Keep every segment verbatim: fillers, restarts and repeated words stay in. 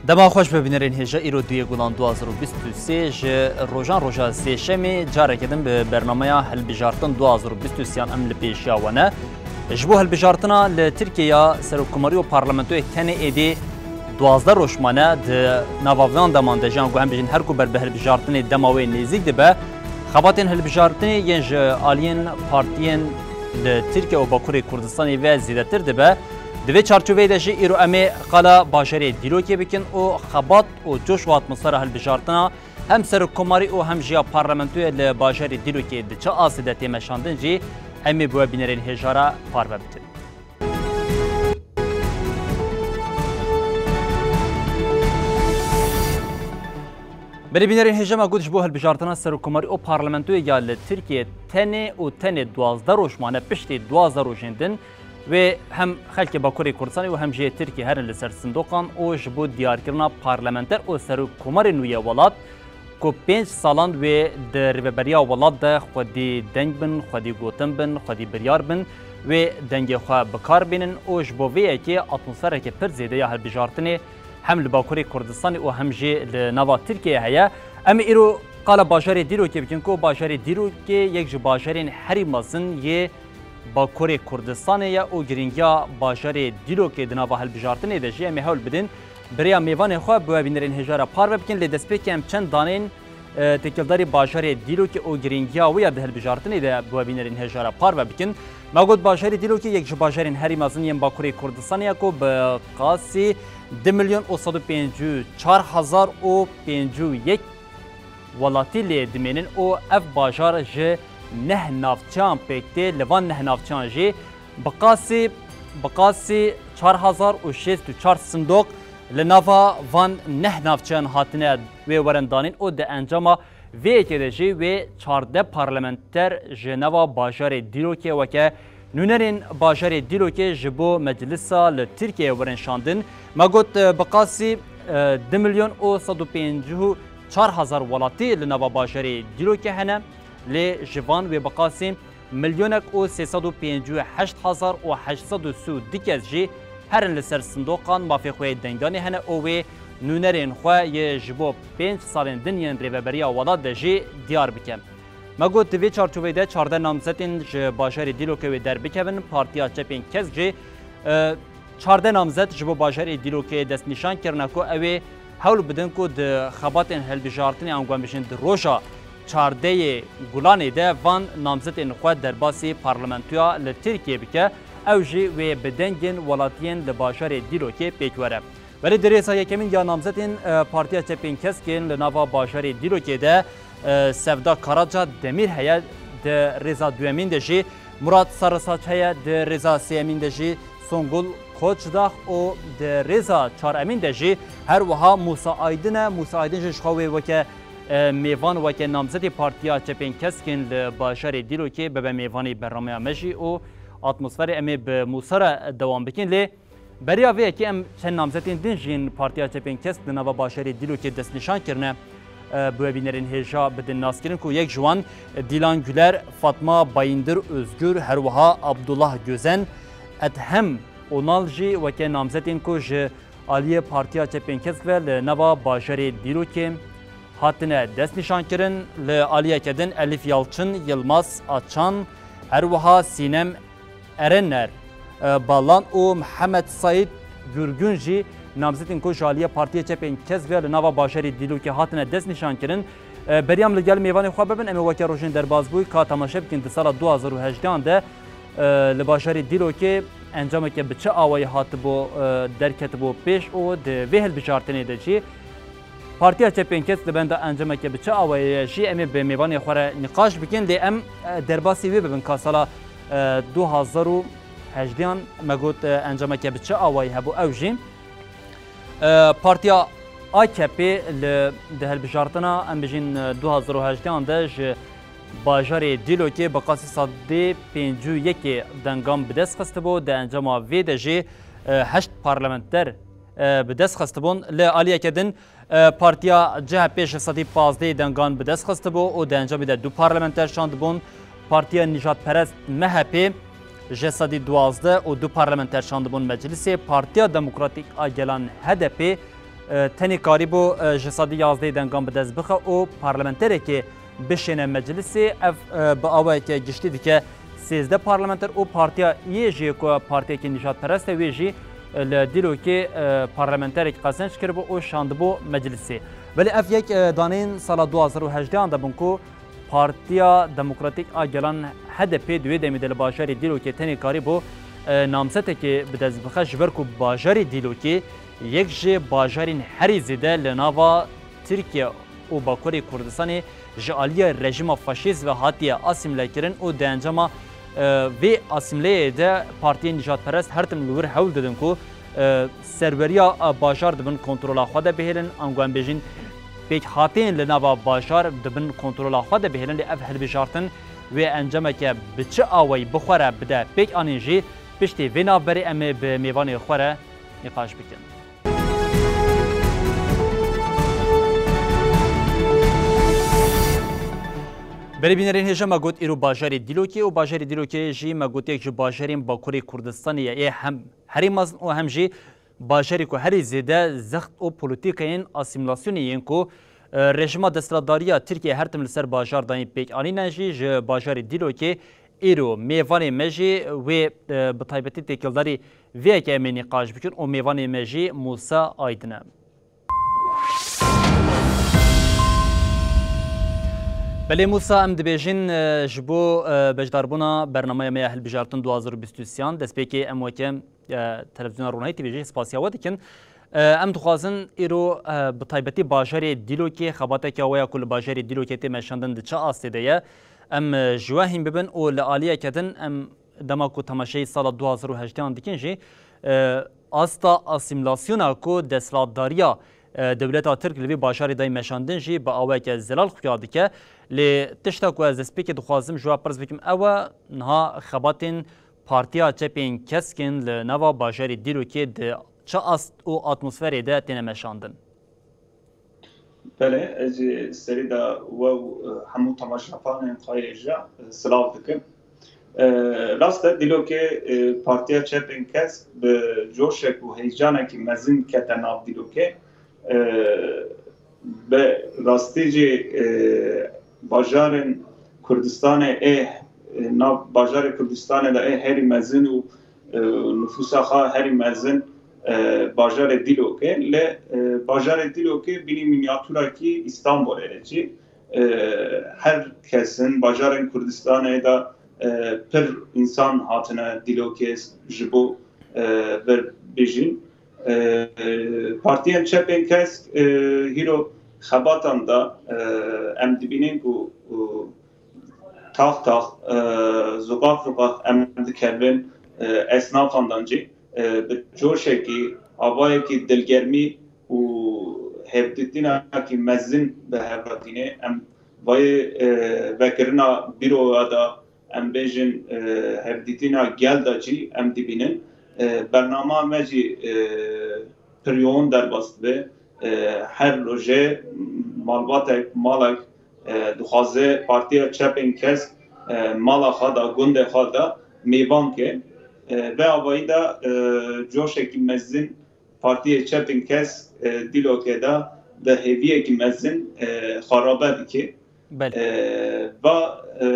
Dema xweş be bînerên hêja, îro duyê Gulan du hazar û bîst û sê ji rojan roja sêşemê careke din bi bernameya hilbijartin du hazar û bîst û sê yan em li pêşiya we ne. Ji bo hilbijartina li Tirkiye ya serokkomarî û parlamentoyê tenê êdî duwazdeh roj mane, di nava van deman de jî, yan ku em bijîn her ku ber bi hilbijartinê dema wê nêzîk dibe, xebatên hilbijartinê yên ji aliyên partiyên li Tirkiye û Bakurê Kurdistanê ve zêdetir dibe. Di vê çarçoveyê de jî îro em ê qala bajarê Dîlokê bikin û xebat û coş û atmosfera hilbijartina hem serokkomarî û hem jî ya parlamentoyê li bajarê Dîlokê di çi astê de tê meşandin jî em ê bi we bînerên hêja re parve bikin. Belê bînerên hêja, me got ji bo hilbijartina serokkomarî û parlamentoyê ya li Tirkiye tenê û tenê duwazdeh roj mane, piştî duwazdeh rojên din wê hem xelkê Bakurê Kurdistanê û hem jî yê Tirkiye herin li ser sindoqan û ji bo diyarkirina parlamenter û serokkomarê nû yê welat ku pênc salan wê di rêveberiya welat de xwedî deng bin, xwedî gotin bin, xwedî biryar bin, wê dengê xwe bi kar bînin û ji bo vê yekê atmosfereke pir zêde ya hilbijartinê hem li Bakurê Kurdistanê û hem jî li nava Tirkiyeyê heye. Em ê îro qala bajarê Dîlokê bikin ku bajarê Dîlokê yek ji bajarên herî mezin yê Bakurê Kurdistanê ye û girîngiya bajarê Dîlokê di nava hilbijartinê de jî em ê hewl bidin bi rêya mêvanê xwe bi we bînerên hêja re parve bikin. Lê destpêkê em çend daneyên, e, têkildarî bajarê Dîlokê û girîngiya wê ya di hilbijartinê de bi we bînerên hêja re parve bikin. Me got bajarê Dîlokê yek ji bajarên herî mezin yên Bakurê Kurdistanê ye ku bi qasî du milyon û sed û pêncî û çar hezar û pêncî û yek welatî lê dimênin û ev bajar ji neh navçeyan pêk tê. Li van neh navçeyan jî bi qasî, bi qasî çar hezar û şêst û çar sindoq li nava van neh navçeyan hatine wê werin danîn û di encama vê yekê de jî wê çardeh parlamenter ji nava bajarê Dîlokê weke nûnerên bajarê Dîlokê ji bo meclisa li Tirkiyeyê werin şandin. Me got, e, bi qasî, e, du milyon û sed û pêncî û çar hezar welatî li nava bajarê Dîlokê hene, lê ji van wê bi qasî milyonek û sê sed û pêncî û heşt hezar û heşt sed û sî û du kes jî herin li ser sindoqan mafê xwe yê denganê hene û wê nûnerên xwe yê ji bo pênc salên din yên rêveberiya welat de jî diyar bike. Me got, di vê çarçoveyê de çardeh namzetên ji bajarê Dîlokê wê derbikevin, Partiya Çepên Kesk jî, e, çardeh namzet ji bo bajarê Dîlokê destnîşan kirine ku ew ê hewl bidin ku di xebatên hilbijartinê, an ku em bijîn di roja çardehê Gulanê de van namzetên xwe derbasî parlamentoya li Tirkiyê bike, ew jî wê bi dengên welatiyên li bajarê Dîlokê pêk were. Belê di rêza yekemîn ya namzetên, e, Partiya Çepên Kesk yên li nava bajarê Dîlokê de, e, Sevda Karaca Demîr heye, di rêza duyemîn de jî Murat Sarısaç heye, di rêza sêyemîn de jî Songul Koçdax û di rêza çaremîn de jî her wiha Musa Aydin e. Musa Aydin jî ji xwe wê weke, e, mêvan, weke namzetê Partiya Çepên Kesk yên li bajarê Dîlokê bibe mêvanê bernameya me jî û atmosferê em ê bi Musa re dewam bikin. Lê beriya vê yekê em çend namzetên din jî yên Partiya Çepên Kesk di nava bajarê Dîlokê destnîşan kirine, e, bi we bînerên hêja bidin naskirin ku yek ji wan, e, Dîlan Güler, Fatma Bayındır Özgür, her wiha Abdullah Gözen, Edhem Onal jî weke namzetên ku ji aliyê Partiya Çepên Kesk ve li nava bajarê Dîlokê hatine destnîşankirin, li aliyeke din Elif Yalçın, Yilmaz Açan, her wiha Sînem Erener, e, Balan û Mihemed Saîd Gurgun jî namzetên ku ji aliyê Partiya Çepên Kesk ve li nava bajarê Dîlokê hatine destnîşankirin. E, beriya em li gel mêvanê xwe bibin, em ê weke rojên derbasbûyî ka temaşe bikin di sala du hazar û hejdehan de, e, li bajarê Dîlokê encameke bi çi awayî hatibû, e, derketibû pêş û di vê hilbijartinê de jî Partiya Çepên Kesk li benda encameke bi çi awayî ye jî em ê bi mêvanê xwe re nîqaş bikin, lê em, e, derbasî wê bibin ka sala, e, du hazar û hejdehan me got, e, encameke bi çi awayî hebû. Ew jî, e, Partiya A K P li, di hilbijartina, em bijîn, e, du hazar û hejdehan de ji bajarê Dîlokê bi qasî sedê pêncî û yekê dengan bi dest xistibû. Di encama vê de jî, e, heşt parlamenter, e, bi dest xistibûn. Li aliyeke din, e, Partiya C H P ji sedî pazdehê dengan bi dest xistibû û di encamê de du parlamenter şandibûn. Partiya Nijadperest M H P ji sedî duwazdeh û du parlamenter şandibûn meclisê. Partiya Demokratîk a Gelan H D P E, tenê karîbû, e, ji sedî yazdeh dengan bi dest bixe û parlamenterekê bişêne meclisê. Ev, e, bi awayeke giştî dike sêzdeh parlamenter û partiya yê jî ku partiyekî nijadperest e, wê jî, e, li Dîlokê, e, parlamenterek qezenc kiribû û şandibû meclisê. Belê ev yek, e, daneyên sala du hazar û hejdehan de bûn ku Partiya Demokratîk a Gelan, H D P, di wê demê de li bajarê Dîlokê tenê karîbû, e, namzetekê bi dest bixe, ji ber ku bajarê Dîlokê yek ji bajarên herî zêde li nava Tirkiye û Bakurê Kurdistanê ji aliyê rejîma faşîst ve hatiye asîmlekirin û di encama, e, vê asîmleyê de partiyên nijadperest her tim li wir hewl didin ku, e, serweriya, e, bajar di bin kontrola xwe de bihêlin, ango em bêjin pêkhateyên li nava bajar di bin kontrola xwe de bihêlin, lê ev hilbijartin wê encameke bi çi awayî bi xwe re bide pêk anîn jî, piştî vê navberê em ê bi mêvanê xwe re nîqaş bikin. Belê bînerên hêja, me got îro bajarê Dîlokê û bajarê Dîlokê jî me got yek ji bajarên Bakurê Kurdistanê ye. Ê hem herî mezin û hem jî bajarê ku herî zêde zext û polîtîkayên asîmîlasyonê yên ku, e, rejîma desthilatdariya Tirkiye her tim li ser bajar dayîn pêk anîne jî, ji bajarê Dîlokê îro mêvanê me jî wê, e, bi taybetî têkildarî vê yekê em ê nîqaş bikin û mêvanê me jî Mûsa Aydin e. Belê Mûsa, em dibêjin, e, ji bo, e, beşdarbûna bernameya me ya hilbijartin du hazar û bîst û sêyan, destpêkê em weke, e, Televîzyona Ronahî T V jî spasiya we dikin. E, em dixwazin îro, e, bi taybetî bajarê Dîlokê, xebateke we ya ku li bajarê Dîlokê tê meşandin di çi astê de ye, em, e, ji we hîn bibin û li aliyeke din em dema ku temaşeyî sala du hazar û hejdehan dikin jî, e, asta asîmîlasyona ku desthilatdariya, e, dewleta Tirk li vî bajarê dayî meşandin jî bi awayeke zelal xuya dike. Lê tişta ku ez destpêkê dixwazim ji we pirs bikim ew e, niha xebatên Partiya Çepên Keskên li nava bajarê Dîlokê di çi ast û atmosferê de têne meşandin? Belê, ez jî serî de we û, e, hemû temaşevanên xwe yê ji, e, silav dikim. E, rast e, Dîlokê, e, Partiya Çepên Kesk bi coşek û heyecanekî mezin kete nav Dîlokê. E, bi rastî jî, e, bajarên Kurdistanê ê, e, nav bajarê Kurdistanê de ê herî mezin û, e, nifûsa xwe herî mezin, e, bajarê Dîlokê. Lê, e, bajarê Dîlokê bînî mînyatûrekî Îstanbulê ye jî. E, her kesin bajarên Kurdistanê de, e, pir însan hatine Dîlokê ji bo, e, vir bijîn. E, Partiyên Çepên Kesk, e, hîro xebatan de, e, em dibînin ku, ku tax tax, e, zuqaf zuqaf em dikevin, e, esnafan dan jî, e, bi coşekî, avayekî dilgermî û hevdîtinekî mezin bi hev re tîne. Em vayê, e, vekirina bîroya de, em bêjin, e, hevdîtina gel de jî em dibînin. E, bernama me jî, e, pir yoğun derbas dibe. E, her roje malbatek, malek, e, dixwaze Partiya Çepên Kesk, e, mala xwe de, gundê xwe de mêvan ke. E, vê avayî de, e, coşekî mezin Partiyê Çepên Kesk, e, Dîlokê de bi hêviyekî mezin, e, xwe rabe dike. Belê. E, va, e,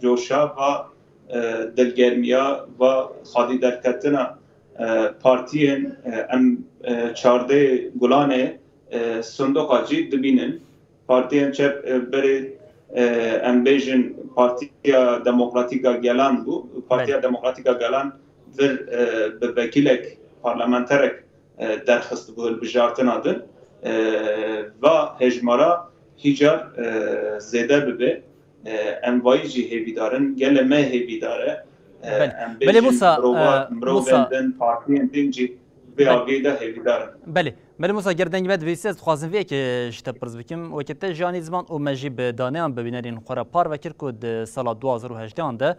coşa, va, e, dilgermiya, va xwedî derketina, e, partiyên, e, em, e, çardeh Gulanê, e, sindoqa jî dibînin. Partiyên çep, e, berê, e, em bêjin Partiya Demokratîk a Gelan bû. Partiya Belê. Demokratîk a Gelan vir, e, bi vekîlek, parlamenterek, e, derxist bû hilbijartina din. E, va hejmara hîcar, e, zêde bibe. E, em vayî jî hêvîdar in. Gelê me hêvîdar e. E, Belê. em Belê bêjin Musa, mirova-, e, mirovên Musa. din, partiyên din jî vê Belê. avê de hêvîdar in. Belê. Belê Musa, ger dengê me divîsî, ez dixwazim vê yekê ji te pirs bikim. Weke te jî anî ziman û me jî bi daneyan bi bînerên xwe re parve kir ku di sala du hazar û hejdehan de,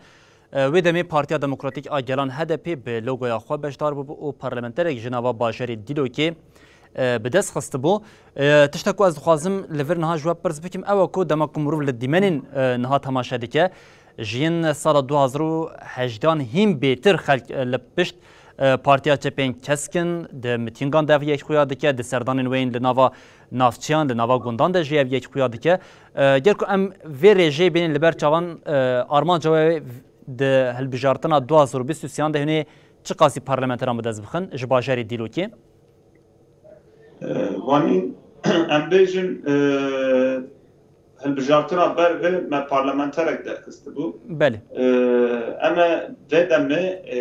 e, wê demê Partiya Demokratîk a Gelan H D P bi logoya xwe beşdar bûbû û parlamenterek ji nava bajarê Dîlokê, e, bi dest xistibû. E, tişta ku ez dixwazim li vir niha ji we pirs bikim, ew e ku dema ku mirov li dîmenên, e, niha temaşe dike, ji yên sala du hazar û hejdehan hîn bêtir xelk, e, li pişt E, Partiya Çepên Kesk in, di mitîngan de ev yekxuya dike, di serdanên wê yên li nava navçeyan, li nava gundan de jî ev yekxuya dike. E, ger ku em vê rêjeyê bînin li ber çavan, e, armanca we di hilbijartina du hazar û bîst û sêyan de hûnê çiqasî parlamenteran bi dest bixin ji bajarê Dîlokê? E, Wanî em bêjin, e, hilbijartina ber vê me parlamenterek derxistibû. Belê. E, em e vê demê, e,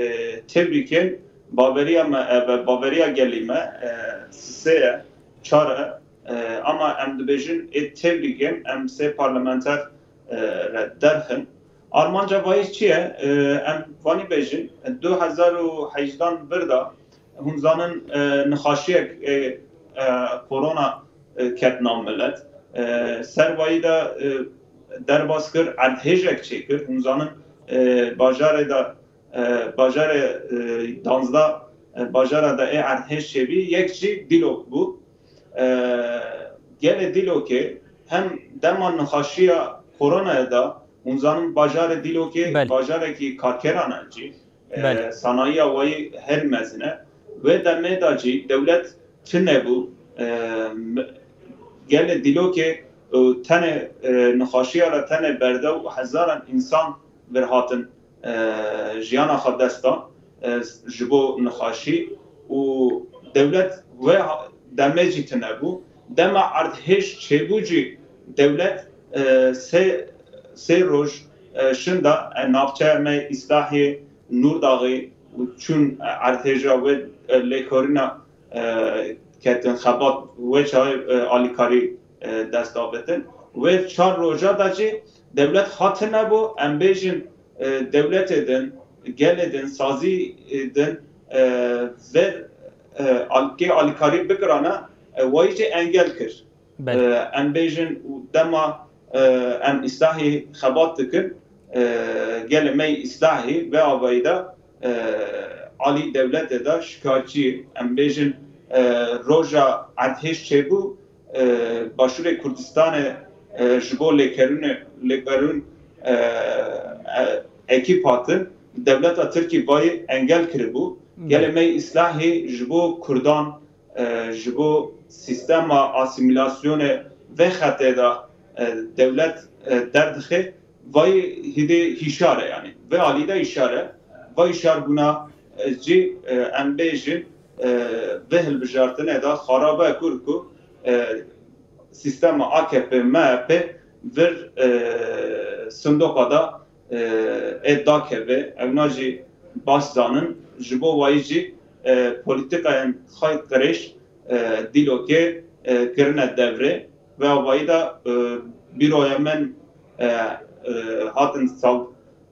têbrîkên baveriya me, e, be-, baveriya gelî me, e, sisê ye, çar e. E, ama em dibêjin ê têbrîkên em sê parlamenter, e, re derxin. Armanca vayî çi ye? E, em vanî bêjin, du hezar û hejdan vir de hûn zanin, e, nixaşiyek, e, e, korona, e, ket nav milet. E, ser wayî de, e, derbas kir, erdhêjek çêkir. Hûn zanin, e, bajarê de, e, bajarê, e, danzdeh, e, bajara de ê erdhêj çêbî, yek jî Dîlok bû. E, gelê Dîlokê hem dema nixaşiya koronaya de, hûn zanin bajarê Dîlokê Belê. bajarekî karkeran e cî. E, Belê. Sanayiya wayî her mezin e. Wê demê de jî dewlet tune bû. E, m-, gelê Dîlokê, e, tenê, e, nixaşiya re tenê berdew û hezaran însan vir hatin, e, jiyana xwe dest dan, e, ji bo nixaşî û dewlet wê ha-, demê jî tune bû. Dema erdhêj çêbû jî dewlet, e, sê, sê roj, e, şinda, e, navçeya me Îslahiyê, Nûrdaxê û çûn, e, erdhêja wê, e, lêkorîna, e, ketin xebat wê çaxê, e, alîkarî, e, dest davitin. Wê çar roja de jî dewlet hatine bû, em bêjin, e, dewletê din, gelê din, sazî, e, din, e, ver, e, al-, kê alîkarî bikirana, e, wayî jî engel kir. Belê. E, em bêjin û dema, e, em Îslahî xebat dikin, e, gelê me yê Îslahî vê avayî de, e, alî dewletê de şikayetçî, em bêjin, e, roja erdhêj çêbû, e, Başûrê Kurdistanê, e, ji bo lêkerûnê, lêkerûn, e, e, ekîp hatin, dewleta Tirkî vayî engel kiribû. Gelê Belê. me yê Îslahî ji bo Kurdan, e, ji bo sîstema asîmîlasyonê vê xetê de, e, dewlet, e, derdixe, vayî hîdê hîşar e, yanî vê alî de hîşar e. Va hîşarbûna, e, jî, e, em bêjin, e, vê hilbijartinê de xarabe kir ku, e, sîstema A K P M H P vir, e, sindoqa de, e, ê dakeve. Ewna jî baş zanin. Ji bo wayî jî, e, polîtîkayên xwe qirêj, e, Dîlokê, e, kirine devrê. Vê avayî de, e, bîroya min, e, e, hatin sal-,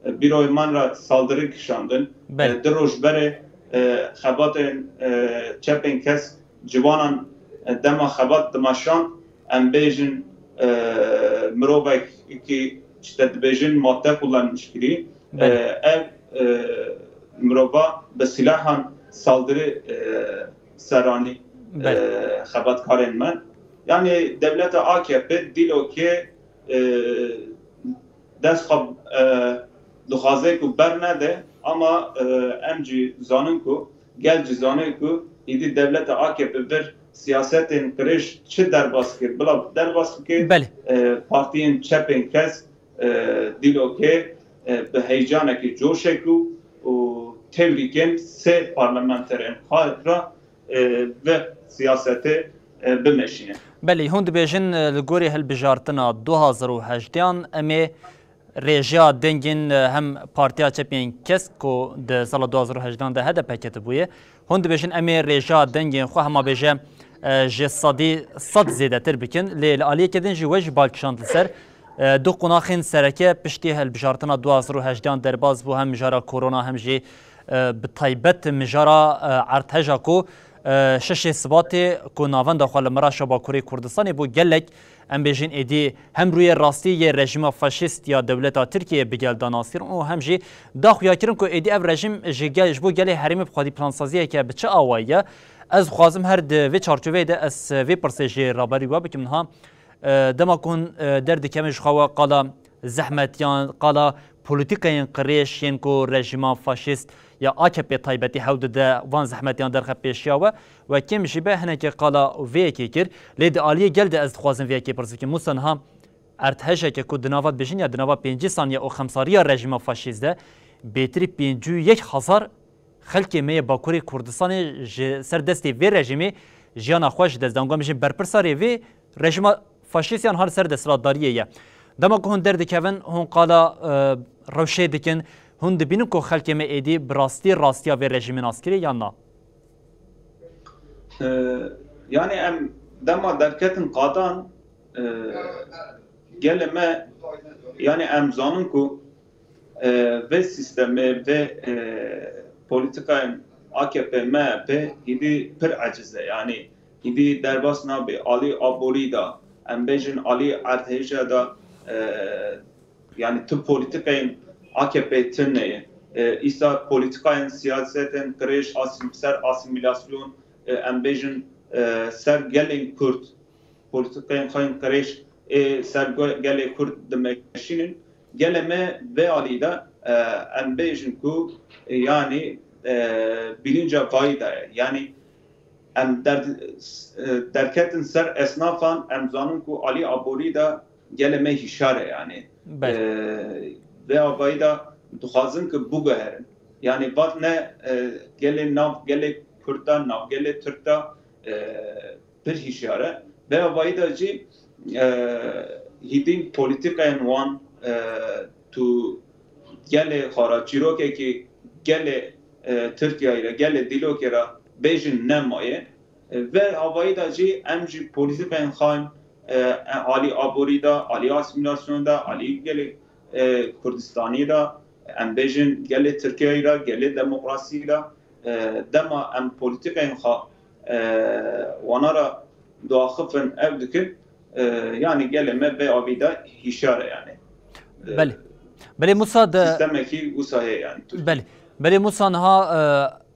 e, bîroyê man re saldiri kişandin. Belê. E, du roj berê, e, xebatên, e, çepên kesk ciwanan, e, dema xebat dimeşand, em bêjin, e, mirovekî, işte dibêjin madde kullanmış kirî. E, Belê. ev, e, mirova bi silahan saldiri, e, seranî, Belê. e, xebatkarên me. Yani dewleta A K P Dîlokê, e, dest xwe, e, dixwaze ku bernede, ama, e, em jî zanin ku, gel jî zanin ku îdî dewleta A K P vir siyasetên qirêj çi derbas kir, bila derbas bike, Belê. e, partiyên çepên kesk, e, Dîlokê, e, bi heyecanekî coşek û, û têvrîkên sê parlamenterên xwe re, e, ve siyasetê, e, bimeşîne. Belê, hûn dibêjin, e, li gorî hilbijartina du hazar û hejdehan em ê rêjeya dengên, e, hem Partiya Çepên Kesk ku di sala du hazar û hejdehan de H D P ketibûye, hûn dibêjin em ê rêjeya dengên xwe hema bêje, e, ji sedî sed zêdetir bikin. Lê li aliyeke din jî we jî bal kişand li ser, e, du qonaxên sereke piştî hilbijartina du hazar û hejdehan derbas bû, hem mijara korona hem jî, e, bi taybet mijara, e, erdheja ku, e, şeşê Sibatê ku navenda xwe li Miraşa Bakurê Kurdistanê bû, gelek em bêjin êdî hem rûyê rastî yê rejîma faşîst ya dewleta Tirkiyeyê bi gel da nasîrin û hem jî da xuyakirin ku êdî ev rejîm ji gel, ji bo gelê herêmê bi xwedî plansaziyeke bi çi awayî ye. Ez dixwazim her di vê çarçoveyê de ez vê pirsê ji raberî we bikim niha. E, dema ku hûn, e, derdikevin ji xwe we qala zehmetiyan, qala polîtîkayên qirêj yên ku rejîma faşîst ya A K P taybetî hewl dide van zehmetiyan derxe pêşiya we. We kêm jî be hinekî qala vê yekê kir. Lê di aliyê gel de ez dixwazim vê yekê pirs bikim. Musa niha erdhejeke ku di nava dibêjin ya di nava pêncî saniye û xemsariya rejîma faşîst de bêtirî pêncî û yek hezar xelkê me yê Bakurê Kurdistanê ji ser destê vê rejîmê jiyana xwe ji dest dan. Gom bijin berpirsarê vê rejîma faşîstiyan ha li ser desthilatdariyê ye. Dema ku hûn derdikevin, hûn qala, e, rewşê dikin, hûn dibînin ku xelkê me êdî bi rastî rastiya vê rejîmê nas kirê yan na? E, yani em dema derketin qadan, e, gelê me, yani em zanin ku, e, vê sîstemê, vê, e, polîtikayên A K P M H P hîdî pir eciz e. Yanî hîdî derbas nabe. Alî aborî de, em bêjin alî erdhêje de, e, yani tu polîtikayên A K P tune ye. E, îsa polîtikayên siyasetên qirêj, asim-, ser asîmîlasyon, e, em bêjin, e, ser gelên Kurd, polîtikayên xwe yên qirêj ê ser ge-, gelê Kurd dimeşînin. Gelê me vê alî de, e, em bêjin ku, e, yanî, e, bîlinca vayî de ye. Yanî em derd-, e, derketin ser esnafan, em zanin ku alî aborî de gelê me hişar e yanî. Belê. E, vê avayî de dixwazin ku biguherin. Yanî vat ne, e, gelê nav, gelê Kurd de, nav gelê Tirk de, e, pir hişyar e. Vê avayî de jî, e, hîdîn polîtîkayên wan, e, tu gelê xwe re çîrokekî gelê, e, Tirkiyeyê re, gelê Dîlokê re bêjin nemaye. E, vê avayî de jî em jî polîtîkayên xwe yên, e, alî aborî de, alî asîmîlasyonê de, alî gelê, e, Kurdistanê de, em bêjin gelê Tirkiyeyê re, gelê demokrasî de, e, dema em polîtîkayên xwe, e, wana re diaxifin, ev dikin, e, yanî gelê me vê avî de hişyar e yanî. E, Belê. Belê Musa de sîstemekî wisa heye yanî Tirkiye. Belê. Belê Musa niha, e,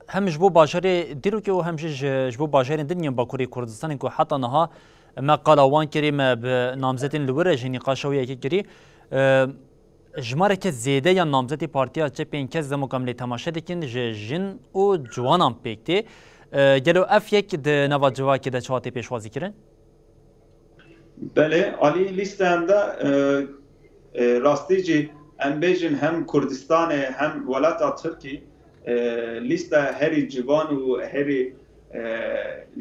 hem ji bo bajarê Dîlokê û hem jî ji, ji bo bajarên din yên Bakurê Kurdistanê ku heta niha me qala wan kirî, me bi namzetên li wir re jî nîqaşa wê yekê kirî. E, Jimareke zêde ya namzetê Partiya Çepên Kesk dema ku em lê temaşe dikin ji jin û ciwanan pêk tê. E, gelo ev yek di nava civakê de çawa tê pêşwazî kirin? Belê, alî lîsteyan de, e, e, rastî jî em bêjin hem Kurdistanê hem welata Tirkî, e, lîsteya herî ciwan û herî, e,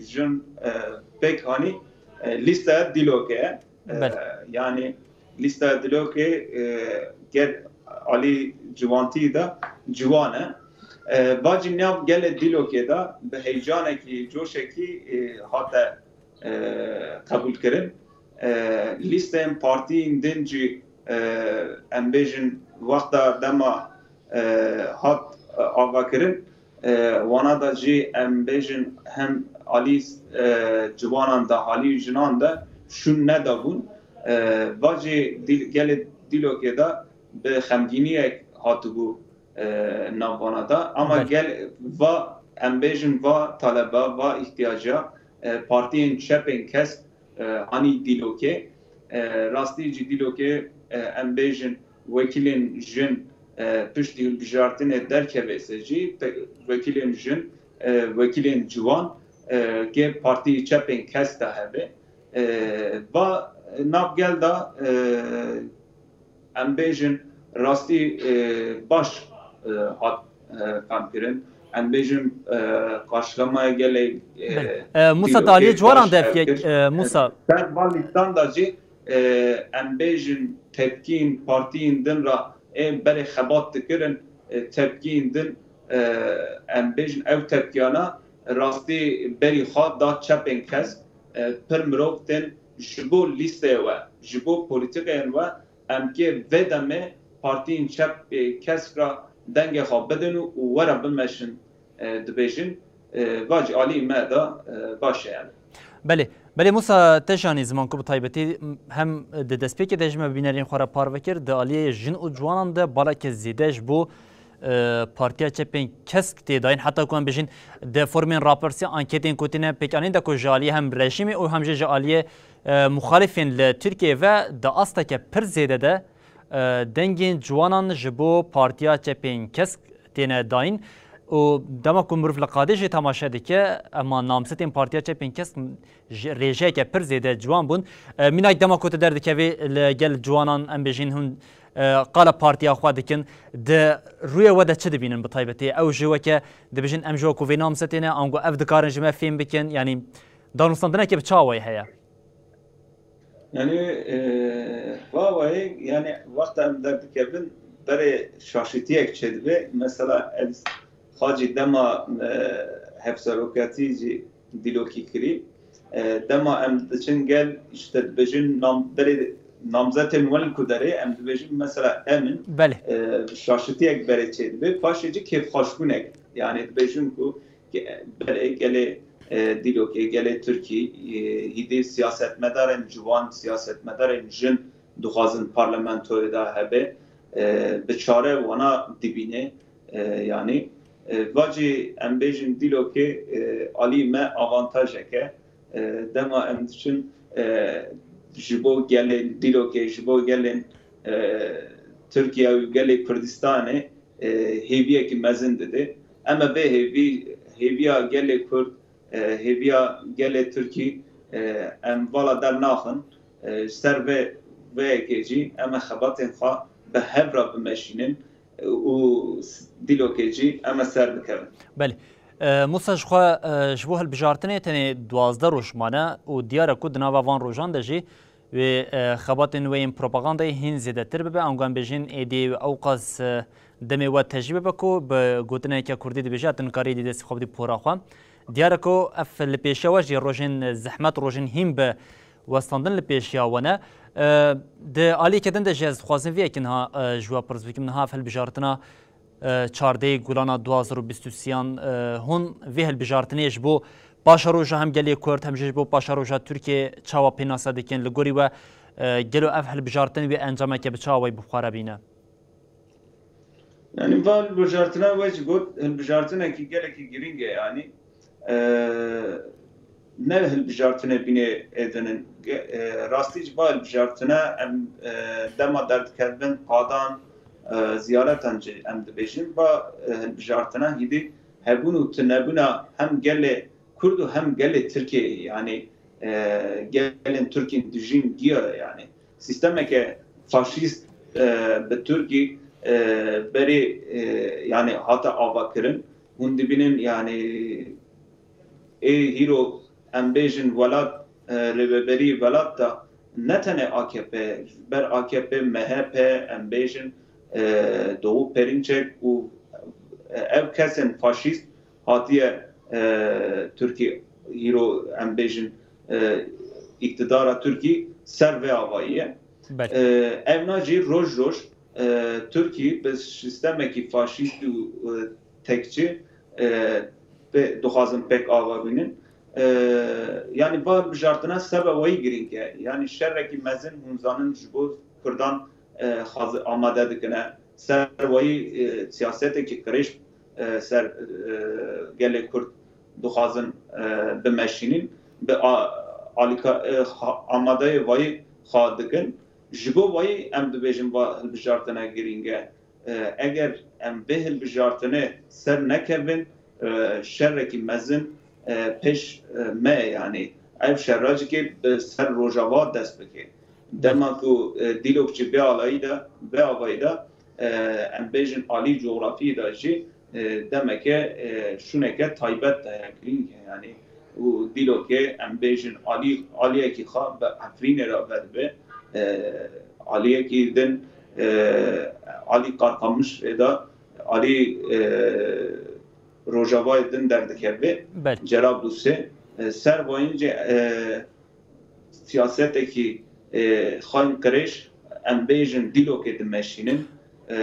jin, e, pêk hanî, e, lîsteya Dîlokê ye. E, Belê. Yanî lîsteya Dîlokê, e, ger alî ciwantî de ciwan e. E, va jî nav gelê Dîlokê de bi heyecanekî, coşekî, e, hate, e, qebûlkirin. E, lîsteyên partiyên din jî, e, em bêjin wexta dema, e, hat, e, avakirin, e, wana de jî em bêjin hem alî, e, ciwanan de, alî jinan de şûn nedabûn. E, va jî dîl-, gelê Dîlokê de bi xemgîniyek hatibû, e, navbana de. Ama Belê. Gel va, em bêjin va taleba, va îhtiyaca, e, partiyên çepên kesk, e, anî Dîlokê. E, rastî jî Dîlokê, e, em bêjin wekîlên jin, e, piştî hilbijartinê derkeve se jî, te-, wekîlên jin, e, wekîlên ciwan, e, kê partiyê çepên kesk de hebe. E, va nav gel de, e, em bêjin rastî, e, baş, e, hat, e, fehmkirin. Em bêjin, e, karşılamaya gelê, e, Belê. E, Musa, Dîlokê di aliyê ciwanan baş de ev kir. E, Musa. Ser van lîstan de jî, e, em bêjin tepkîn partiyên din re ê berê xebat dikirin, e, tepkîn din, e, em bêjin ev tepkiyana rastî berî xwe da çepên kesk, e, pir mirov tên ji bo lîsteyê we, ji bo polîtîkeyên we, em kê vê demê partiyên çep, e, kesk re dengê xwe bidin û, û were bimeşin, e, dibêjin, e, va ji alî me de, e, baş e yani. Belê. Belê Musa, te jî anî ziman ku bi taybetî, m-, hem di destpêkê de ji me bînerên xwe re parve kir, di aliyê jin û ciwanan de baleke zêde ji bo, e, Partiya Çepên Kesk tê dayîn. Heta ku em bijin di formên rapirsî anketên ku tîne pêkanîn de ku ji aliyê hem rejîmê û hem jî ji aliyê, e, muxalifên li Tirkiyeyê ve di asteke pir zêde de, e, dengên ciwanan ji bo Partiya Çepên Kesk têne dayîn. Û dema ku mirov li qadê jî temaşe dike, ema namzetên Partiya Çepên Kesk ji rêjeyeke pir zêde ciwan bûn. E, mînak dema ku tu derdikevî li gel ciwanan, em bêjin hûn, e, qala partiya xwe dikin, di rûyê we de çi dibînin bi taybetî? Ew jî weke dibêjin, em ji we ku vê namzetê ne, ango ev dikarin ji me fêm bikin, yanî danûstandinekê bi çi awayî heye? Yanî, e, vawayê, yanî, wexta em derdikevin, berê şaşîtiyek çêdibe. Mesela, ez xacî dema, e, hevserokatî jî Dîlokî kirî. E, dema em diçin gel, işte, dibêjin nam-, berê namzetên wel ku derê, em dibêjin, mesela, em in. Belê. E, şaşitiyek berê çêdibe. Paşê jî kêfxweşbûnek. Yanî, dibêjin ku Ge-, berê gelê, e, Dîlokê, gelê Tirkî, e, hîdî siyasetmedarên ciwan, siyasetmedarên jin dixwazin parlamentoyê de hebe, e, bi çare wana dibîne, e, yanî, e, vacî em bêjin Dîlokê, e, alî me avantajek e, e, dema em diçin, e, ji bo gelên Dîlokê, ji bo gelên, e, Tirkiye û gelê Kurdistanê, e, hêviyekî mezin dide. Em ê vê hêvî, hêviya gelê Kurd, e, hêviya gelê Tirkî, e, em vala dernaxin. E, ji ser vê, vê yekê jî em ê xebatên xwe bi hev re bimeşînin, e, û s-, Dîlokê jî em ê ser bikevin. Belê. E, Musa, ji xwe, e, ji bo hilbijartinê tenê duwazdeh roj mane û diyar e ku di nava van rojan de jî wê, e, xebatên wê yên propagandayê hîn zêdetir bibe, ango em bêjin êdî ewqas, e, demê we tejî bibe ku bi gotineke kurdî dibêje, tu nikarî êdî destê xwe bidî pora xwe. Diyar e ku ev li pêşiya we jî rojên zehmet, rojên hîn bi westandin li pêşiya we ne. E, di aliyeke din de jî ez dixwazim vê yekê niha, e, ji we pirs bikim. Niha ev hilbijartina e, çardeh Gulana du hazar û bîst û sêyan, e, hûn vê hilbijartinê ji bo paşeroja hem gelê Kurd hem jî ji bo paşeroja Tirkiyê çawa pênase dikin? Li gorî we, e, gelo ev hilbijartin wê encameke bi çi awayî bi xwe re bîne? Yanî va hilbijartina we jî got, hilbijartinekî gelekî girîng e, yanî, e, ne hilbijartinê bînê êdinin. Ge-, e, rastî jî va hilbijartine em, e, dema derdikevin qadan, e, ziyaretan jî em dibêjin. Va, e, hilbijartine hîdî hebûn û tunebûna hem gelê Kurd û hem gelê Tirkiyeyê, yanî, e, gelên Tirkîn dijîn giya de, yanî. Sîstemeke faşîst, e, bi Tirkî, e, berê, e, yanî hate avakirin. Hûn dibînin, yanî, ê hîro em bêjin welat, e, rêveberî welat de ne tenê A K P, ber A K P, M H P, em bêjin, e, Doğu Perinçek û, e, ev kesên faşîst hatiye, e, Tirkî hîro em bêjin, e, îktidara Tirkî ser vê avayî ye. Belê. E, evna jî roj roj, e, Tirkî bi sîstemekî faşîst û, e, tekçi, e, pê-, dixwazin pêk ava bînin. E, yanî va hilbijartina sebe weyî girîng e. Yanî şerekî mezin hûn zanin ji bo Kurdan, e, xaz-, amade dikine. Ser weyî, e, siyasetekî qirêj, e, ser, e, gelê Kurd dixwazin, e, bimeşînin. Bi a-, alîka-, e, xa-, amadeyê weyî xwe dikin. Ji bo weyî em dibêjin va hilbijartine girîng e. E, eger em vê hilbijartinê ser nekevin, e, şerekî mezin, e, pêş, e, me ye, yanî ev şeracikê bi ser Rojava dest bike. Dema ku, e, Dîlok jî vê alayî de, vê avayî de, e, em bêjin alî cografiyê de jî, e, demeke, e, şûneke taybet de ye, girîng e, yanî û Dîlokê em bêjin alî, aliyekî xwe bi Efrînê re vedibe, e, aliyekî din, e, alî Qarqamişê de, alî, e, Rojavayê din derdikeve, Belê. Cerablusê. E, ser vayîn jî, e, siyasetekî, e, xayîn qirêj, em bêjin Dîlokê dimeşînin. E,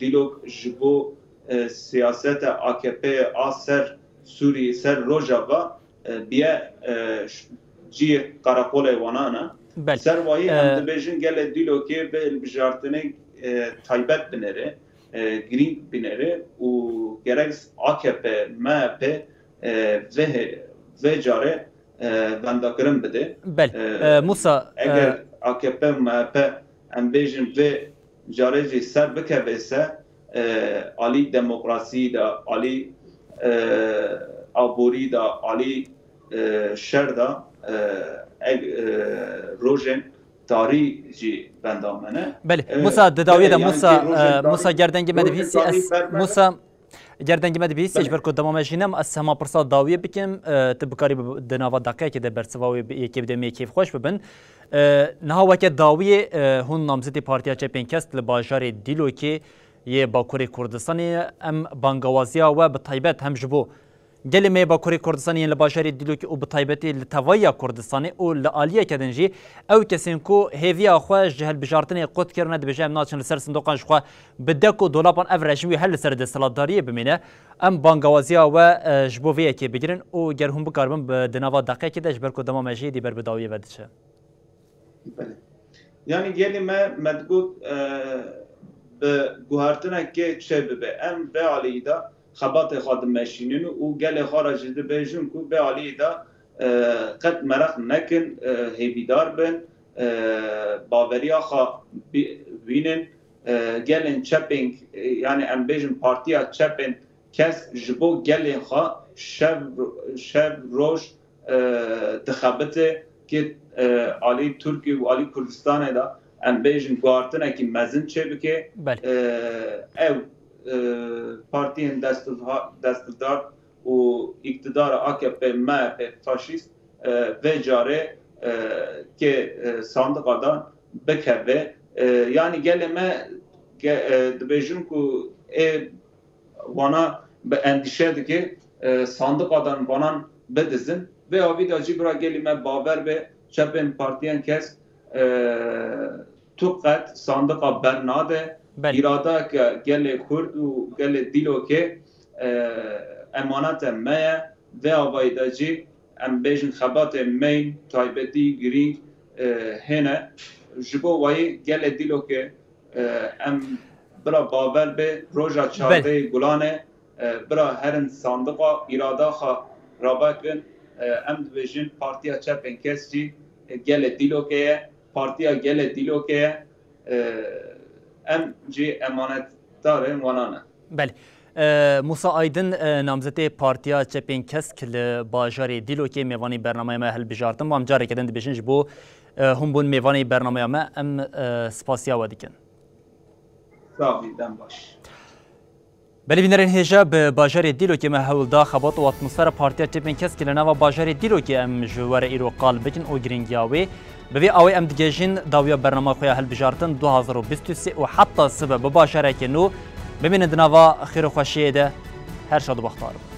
Dîlok ji bo, e, siyaseta A K P a ser Sûrî, ser Rojava, e, biye, e, ş-, ciyê qereqolê wanan e. Belê. Ser wayî em E, dibêjin gelê Dîlokê vê hilbijartinê, e, taybet binêre, e, girîng binêre û gerek A K P, M H P, e, vê, vê carê, e, vendakirin bide. Belê. E, E, Musa, eger e, A K P, M H P em bêjin vê carê jî ser bikeve se, e, alî demokrasiyî de, alî, e, aborî de, alî, e, şer de, e, eg-, e, rojên tarî jî benda me ne. Belê, E, Musa, di dawiyê de belê, yani Musa, ki rojên e, tarî, Musa, ger dengê me rojên dibihîsî, tarî ez, berme Musa, ger dengê me dibihîsî, ji Belê. ber ku dema me jî nem, ez hema pirsa dawiyê bikim, e, tu bikarî bi, di nava deqeyekê de bersiva wê bi, yekê bidê me kêfxweş bibin. E, niha weke dawiyê, e, hûn namzetê Partiya Çepên Kesk li bajarê Dîlokê yê Bakurê Kurdistanê, em bangawaziya we bi taybet hem ji bo gelê me yê Bakurê Kurdistanê yên li bajarê Dîlokê û bi taybetî li tevahiya Kurdistanê û li aliyeke din jî ew kesên ku hêviya xwe ji hilbijartinê qut kirine, dibêje em naçin li ser sindoqan ji xwe bi dek û dolapan ev rejîm wî her li ser desthilatdariyê bimîne. Em bangawaziya we, e, ji bo vê yekê bigirin û ger hûn bikaribin bi di nava deqeyekê de, ji ber ku dema me jî dî ber bi dawiyê ve diçe. Belê. Yani gelê me, me digot, e, bi guhertinekê çê bibe. Em vê alî de xebatê xwe dimeşînin û gelê xwe re jî dibêjin ku vê alî de, e, qet meraq nekin, e, hêvîdar bin, e, baveriya xwe bi-, bînin, e, gelên çepên, e, yani em bêjin partiya çepên kesk ji bo gelên xwe şev, şev roj, e, dixebite ki, e, alî Tirkî û alî Kurdistanê de em bêjin guhartinekî mezin çêbike. Belê. E, ew, e, partiyên desthiva-, desthirdar û îktidara A K P, M H P faşîst, e, vê carê, e, ki, e, sandiqa de bikeve. E, yani gelê me ge-, e, dibêjin ku ê wana bi endîşe dike, e, sandiqa dan vanan bidizin. Vê avî de jî bira gelî me bawer be, çepên partiyên kesk, e, tu qet sandiqa bernade. Belê. Îradeke gelê Kurd û gelê Dîlokê, e, emanete me ye. Vê avayî de jî em bêjin xebatê me yên taybetî girîng, e, hêne. Ji bo wayî gelê Dîlokê, e, em bira bawer be roja Belê. çardehê Gulanê, e, bira herin sandiqa, îrada xwe rabe kin. E, em dibêjin Partiya Çepên Kesk jî, e, gelê Dîlokê ye, Partiya gelê Dîlokê ye. E, em jî emanetdarên wana ne. Belê. E, Musa Aydin, e, namzetê Partiya Çepên Kesk li bajarê Dîlokê mêvanî bernameya me hilbijartin. Em careke din dibêjin ji bo, e, hûnbûn mêvanê bernameya me, em, e, spasiya we dikin. Sax bî, dem baş. Belê bînerên hêja, bi bajarê Dîlokê me hewl da xebat û atmosfera Partiya Çepên Kesk li nava bajarê Dîlokê em ji we re îro qal bikin û girîngiya wê. Bi vê awê em digihîjin dawiya bernama xwe ya hilbijartin du hazar û bîst û sê û heta sibe bi bajarekê nû bimînin di nava xêr û xweşiyê de. Her şad û bextewar bin.